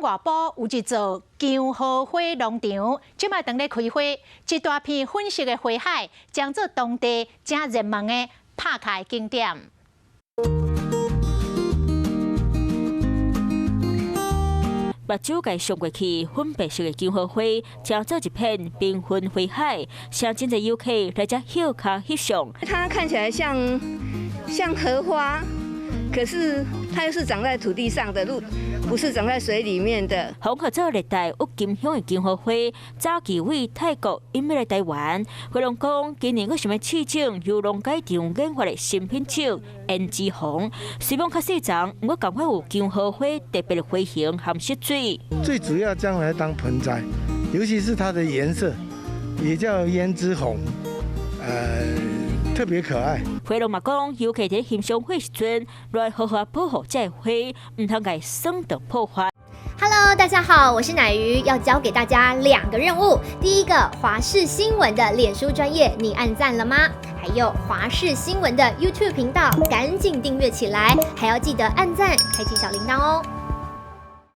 外埔有一座姜荷花農場，這擺當咧開花，一大片粉色的花海，將做當地誠熱門的拍卡景點。目睭共送過去，粉白色的姜荷花，成做一片繽紛花海，誠濟遊客來遮歇跤翕相。它看起來像荷花，可是它又是長在土地上的，不是長在水裡面的。紅合做熱帶鬱金香的姜荷花，早期為泰國引入來台灣。花農講，今年閣想欲試種由農改場研發的新品種胭脂紅，雖罔較細叢，毋過感覺有姜荷花特別的花型和色水。最主要將來當盆栽，尤其是它的顏色，也叫胭脂紅，特別可愛。花農嘛講，遊客佇欣賞花時陣，來好好保護這个花，毋通共損斷破壞。 Hello，大家好，我是奶魚，要交給大家兩個任務。第一個，華視新聞的臉書專頁，你按讚了嗎？還有華視新聞的 YouTube 頻道，趕緊訂閱起來，還要記得按讚，開啟小鈴鐺哦。